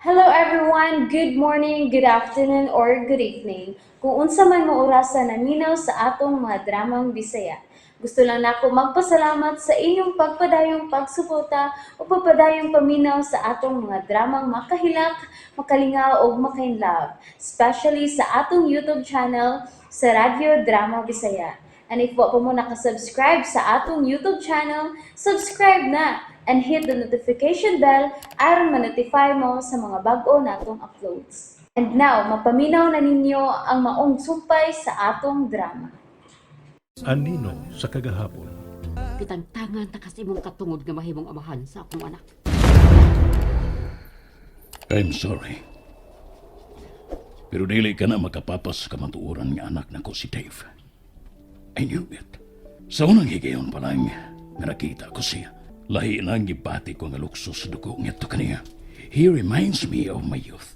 Hello everyone! Good morning, good afternoon, or good evening. Kung unsa man mo orasa naminaw sa atong mga dramang Bisaya. Gusto lang nako magpasalamat sa inyong pagpadayong pagsuporta o pagpadayong paminaw sa atong mga dramang makahilak, makalingaw ug makainlove, especially sa atong YouTube channel sa Radyo Drama Bisaya. And if wa pa mo nakasubscribe sa atong YouTube channel, subscribe na and hit the notification bell aron ma-notify mo sa mga bag-o natong uploads. And now, mapaminaw na ninyo ang maong sumpay sa atong drama. Anino sa kagahapon. Pitangtangan ta kasi imong katungod nga mahimong amahan sa akong anak. I'm sorry. Pero dili ka na makapapas sa kamatuoran nga anak nako si Dave. I knew it. Sa unang higayon pa lang, nga nakita ko siya. Lahi na ang gibati ko nga lukso sa dugo ngadto kaniya. He reminds me of my youth.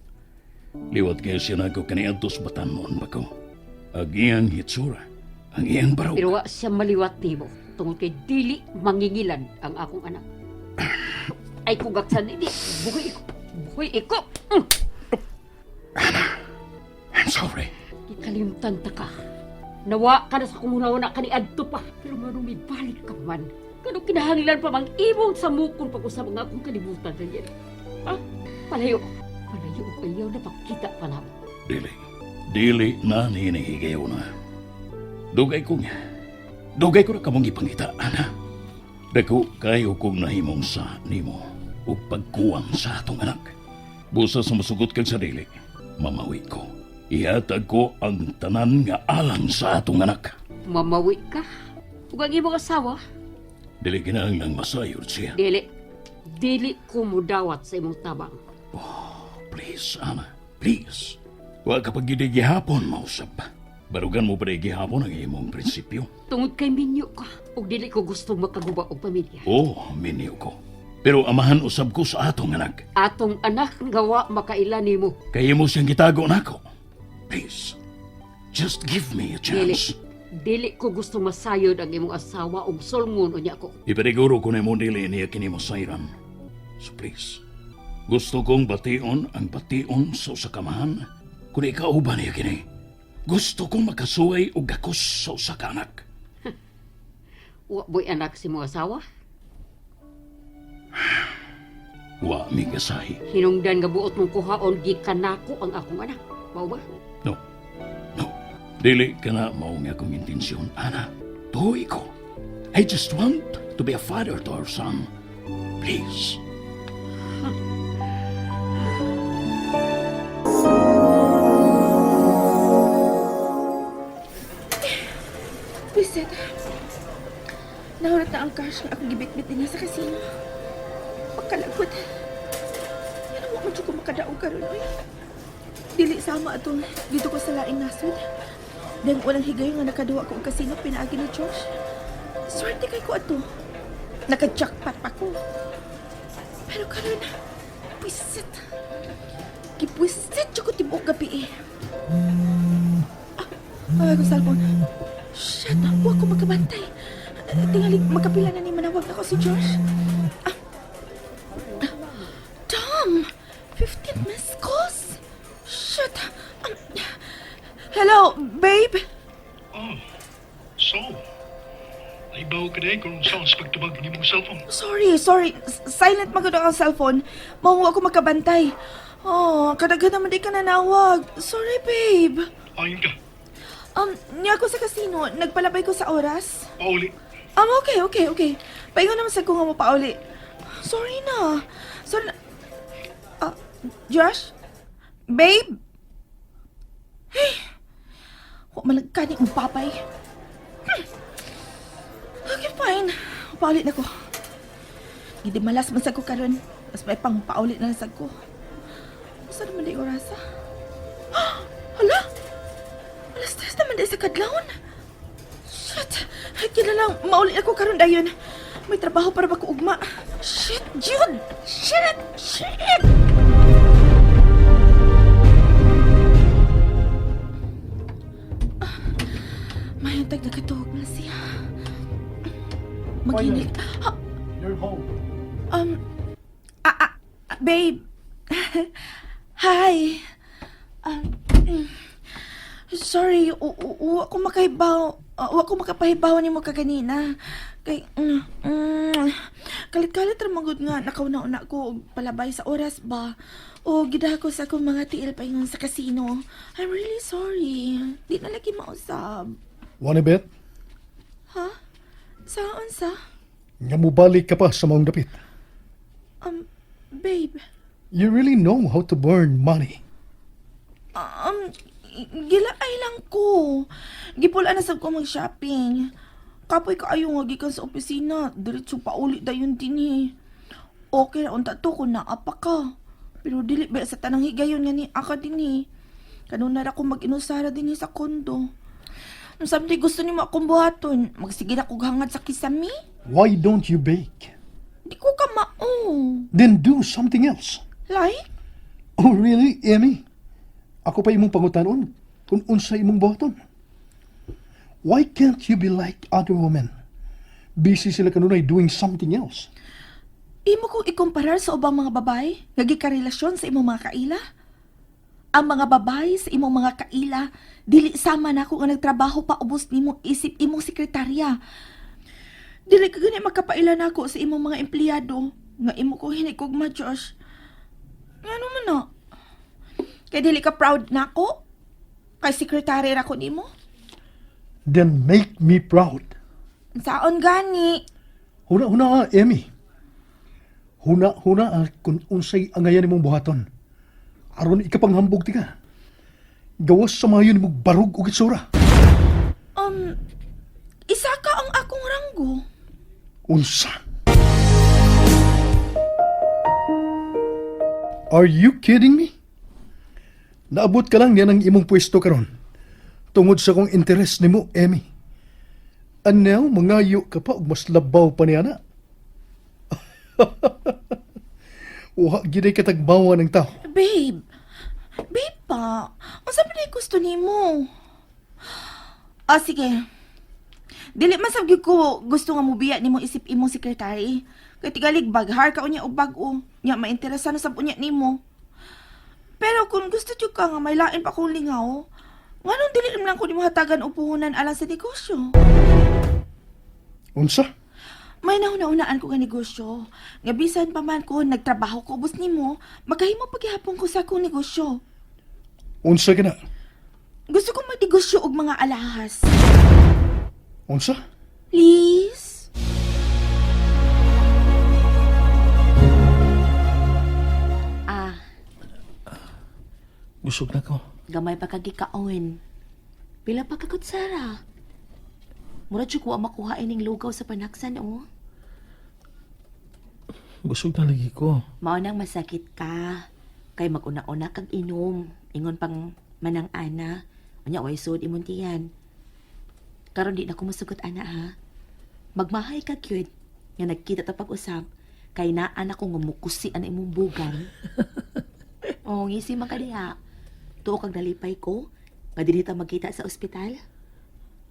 Liwat kayo siya nako kaniadto sa batan-on ba ko. Ang iyang hitsura, ang iyang barog. Pero wa siya maliwat nimo tungod kay dili mangingilad ang akong anak. Ay kugaksan ini, buhi ko. Buhi ko. I'm sorry. Gikalimtan ta ka. Nawa ka na sa kumunaw na kaniadto pa. Pero manong balik ka man. Kano kinahanglan pa mang imong samukon pag-usab ang akong kalibutan, Daniel. Ha? Palayo. Palayo og ayaw na pagkita pa namo. Dili. Dili na ninihigayo na. Dugay ko nga. Dugay ko na kamong ipangita, ana. Dako kayo kong nahimong sa nimo ug pagkuwang sa atong anak. Busa sa masugot kag sa dili, mamawi ko. Ihatag ko ang tanan nga alang sa atong anak. Mamawi ka. Ug ang imong asawa, Dili kinahanglang masayod siya. dili. Dili ko mudawat sa imong tabang. Please, Ana. Please. Wa ka pag gihapon, mausap. Barugan mo pa gihapon ang imong prinsipyo. Tungod kay minyo ka, ug dili ko gusto makaguba og pamilya. Oh, minyo ko. Pero amahan usab ko sa atong anak. Atong anak nga wa makaila nimo. Kaya mo siyang gitago nako. Please, just give me a Dili. chance. Dili ko gusto masayod ang imong asawa ug sulngon unya ko. Ipaniguro ko na mo dili niya kini masayran. So please, gusto kong bation ang bation sa usa ka amahan. Kung ikaw ba niya kini? Gusto kong makasuway og gakos sa usa ka anak. Wa mo'y anak si imong asawa? Wa mi gasahi. Hinungdan nga buot mong kuhaon gikan nako ang akong anak. Mao ba? No. No. Dili ka na mao nga akong intensyon, Ana. Tuoy ko. I just want to be a father to our son. Please. Bwisit. Nahulat na ang cash nga akong gibitbit niya sa kasino. Pagkalagot. Yan ang wa man ko makadaog karon oy. Dili sama atong dito ko sa laing nasod. Dahil walang higayon nga nakaduwa ko og kasino pinaagi ni Josh. Swerte kay ko ato. Naka-jackpot pa ko. Pero karon, bwisit. Gibwisit jud ko tibuok gabi eh. Ah, ay, akong cellphone. Shit, wa ko makabantay. Tingali, magkapila na ni manawag nako si Josh. Ah. Ah, damn! 15 missed calls? Shit! Hello, babe? Oh, so, naibaw ka diay kung saan sa pagtubag ni mong cellphone. Sorry, sorry. Silent man gud ang cellphone. Mao ko makabantay. Oh, kadaghan naman di ka nanawag. Sorry, babe. Ayon ka, Niya ako sa casino. Nagpalabay ko sa oras. pauli. Okay. Paingon naman sa ko nga mo pauli. Sorry na. Sorry na. Ah, Josh? Babe? Hey! Wa malagkani mo papay. Okay, fine. Pauli na ko. Hindi malas man sa ko karon. Mas may pang pauli na lang sa ko. Asa naman di orasa? Hala! 3:00 naman di sa kadlawon. Shit! Ay, kila lang. Mauli ako karon dayon. May trabaho para ba ko ugma. Shit, Jude! Shit! Shit! Ah, mayong tag nakatuog na siya. Maginig. Ah, You're home. Ah, ah, babe. Hi. Sorry, wa ko makahibaw. Wa ko makapahibaw nimo kaganina. Kay kalit-kalit ra magud nga nakauna-una ko og palabay sa oras ba. O gidako ko sa akong mga tiil paingon sa casino. I'm really sorry. Di na lagi mausab. Wanna bet? Ha? Saan sa? Nga mubalik ka pa sa maong dapit. Babe. You really know how to burn money. Gilaay lang ko. Gipula na sab ko mag-shopping. Kapoy kaayo nga gikan sa opisina, diretso pa uli dayon dinhi. Okay ra unta to kung naa pa ka. Pero dili ba sa tanang higayon nga ni aka dinhi. Kanuna ra ko mag-inusara dinhi sa kondo. Samti gusto nimo akong buhaton, magsige na kog hangad sa kisami. Why don't you bake? Di ko ka mao. Then do something else. Like? Oh, really, Emmy? Ako pa imong pangutanon kung unsa imong buhaton. Why can't you be like other women? Busy sila kanunay doing something else. Imo kong ikumparar sa ubang mga babae nga gikarelasyon sa imong mga kaila? Ang mga babae sa imong mga kaila, dili sama nako nga nagtrabaho pa ubos nimo isip imong sekretarya. Dili ka gani makapaila nako sa imong mga empleyado nga imo ko hinikugma, Josh. Ngano man na? Kay dili ka proud nako? Kay sekretary ra ko nimo? Then make me proud. Saon gani? Huna-huna ka, Emmy. Huna-huna ah, kung unsay angayan nimong buhaton. Aron ikapanghambog ti ka. Gawas sa mayo nimong barug og itsura. Isa ka ang akong ranggo. Unsa? Are you kidding me? Naabot ka lang niya ng imong pwesto karon. Tungod sa kong interes nimo, Emmy. And now, mangayo ka pa og mas labaw pa niya na. Wa gid ay katagbawa ng tao. Babe, babe pa, unsa pa na gusto nimo? Ah, sige. Dili man sab gyud ko gusto nga mobiya nimo isip imong sekretary. Kay tigalig baghar ka unya og bag-o. Nya mainteresa na sab unya nimo. Pero kung gusto jud ka nga may lain pa kong lingaw, nganong dili man lang ko nimo hatagan og puhunan alang sa negosyo? Unsa? May nahuna-hunaan ko nga negosyo. Nga bisan pa man ko nagtrabaho ko ubos nimo, makahimo paghihapon ko sa akong negosyo. Unsa ka na? Gusto kong magnegosyo og mga alahas. Unsa? Please? Ah, Busog na ko. Gamay pa kagikaon. Pila pa ka kutsara. Mura jud ko wa makuha ining lugaw sa panaksan oh. Busog na lagi ko. Mao nang masakit ka. Kay maguna-una kag inom. Ingon pang manang ana. Unya way sud imong tiyan. Karon di na ko musugot ana ha. Magmahay ka cute nga nagkita ta pag-usab kay naa na ko nga mukusi ana imong bugang. Oh, ngisi man ka diha. Tuo kag nalipay ko nga dinhi ta magkita sa ospital.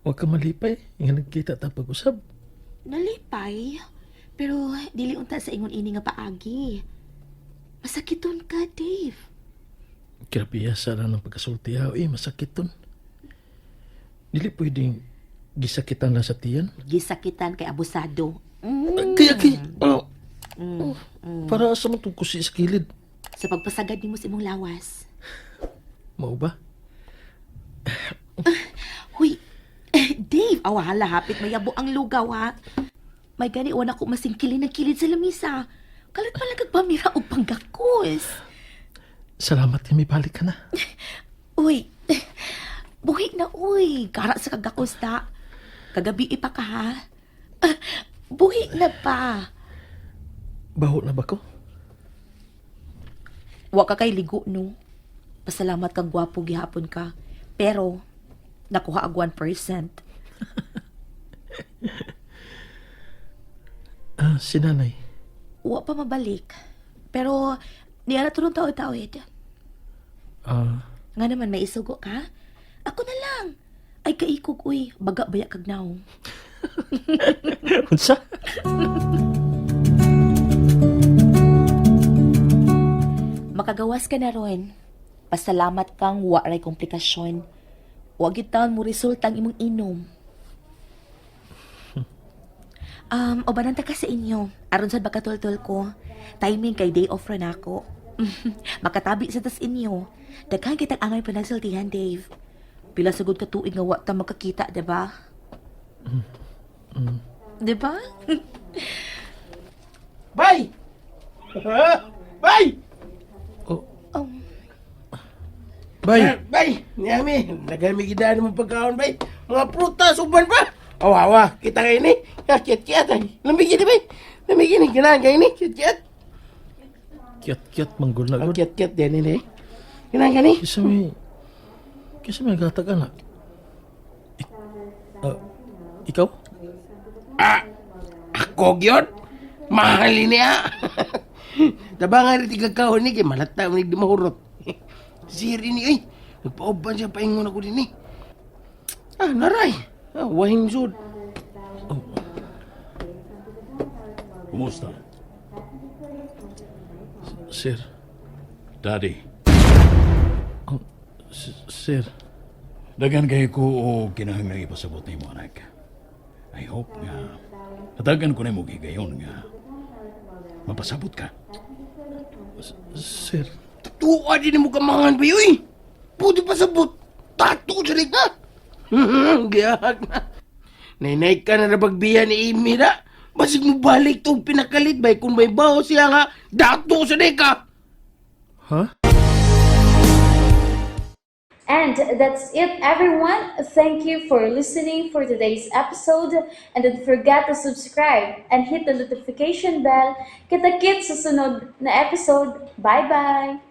Huwag ka malipay. Nga nagkita ta pag-usab. Nalipay. Pero dili unta sa ingon ini nga paagi. Masakiton ka, Dave. Grabe sa na ng pagkasulti ha. Eh, masakit ton. Dili pwedeng gisakitan lang sa tiyan. Gisakitan kay abusado. Mm. Kaya kay... Oh, Para sa man itong kusi sa kilid. Sa pagpasagad nimo sa imong lawas. Mao ba? Huy, Dave, awahala hapit mayabo ang lugaw ha. May gani wala ko masingkilin ng kilid sa lamisa. Kalit pala kag pamira og panggakos. Salamat nga may balik ka na. Uy, buhi na uy. Kara sa kagakos ta. Kagabi ipa ka ha. Ah, buhi na pa. Baho na ba ko? Wa ka kay ligo no. Pasalamat kang gwapo gihapon ka. Pero nakuha ag 1%. Ah, si nanay. Wa pa mabalik. Pero niya na tulong tao-tawid. Ah, Nga naman may isugo ka? Ako na lang. Ay kaikog uy, baga baya kag naong. unsa? Makagawas ka na ron. Pasalamat kang wa ray komplikasyon. Wa gyud taon mo resulta ang imong inom. Ubanan ta ka sa inyo. Aron sad bakatultol ko. Timing kay day off ra nako. Makatabi sa tas inyo. Daghan kitang angay panagsultihan, Dave. Pila sagud ka tuig nga wa ta makakita, diba? Diba? Bay! Bay! Oh. Oh. Bay! Bay! Niyami, nagami gidaan mo pagkaon, bay. Mga prutas, uban pa! Awawa, kita kayo ni. Kiyat-kiyat ay. Lamig gini, bay. Lamig gini, ganahan kayo ni. Kiyat-kiyat. Kiyat-kiyat manggol na Oh, gud. kiyat-kiyat din ini. Ganahan ka ni. Kisa may gatag ana. Ah, ikaw? Ah, ako gyud. Mahal ini ah. Tabangan rin tigagkaon ni kay malata mo ni di mahurot. Sir ini ay. Nagpauban siya paingon ako din eh. Ah, naray. Ah, wahing sud. Kumusta? Sir. Daddy, Oh, sir. daghan kay ko o kinahanglang ipasabot nimo anak. I hope nga hatagan ko nimo higayon nga mapasabot ka. Sir. Tuwa din mo kamangan ba yun? Pwede pa sabot. Tato sa ka. Giyag na. Nainay ka na nabagbiyan ni Amy na. Basig mo balik tong pinakalit bay kung may baho siya nga. Dato sa ka. Ha? And that's it, everyone. Thank you for listening for today's episode. And don't forget to subscribe and hit the notification bell. Kita-kits sa sunod na episode. Bye-bye!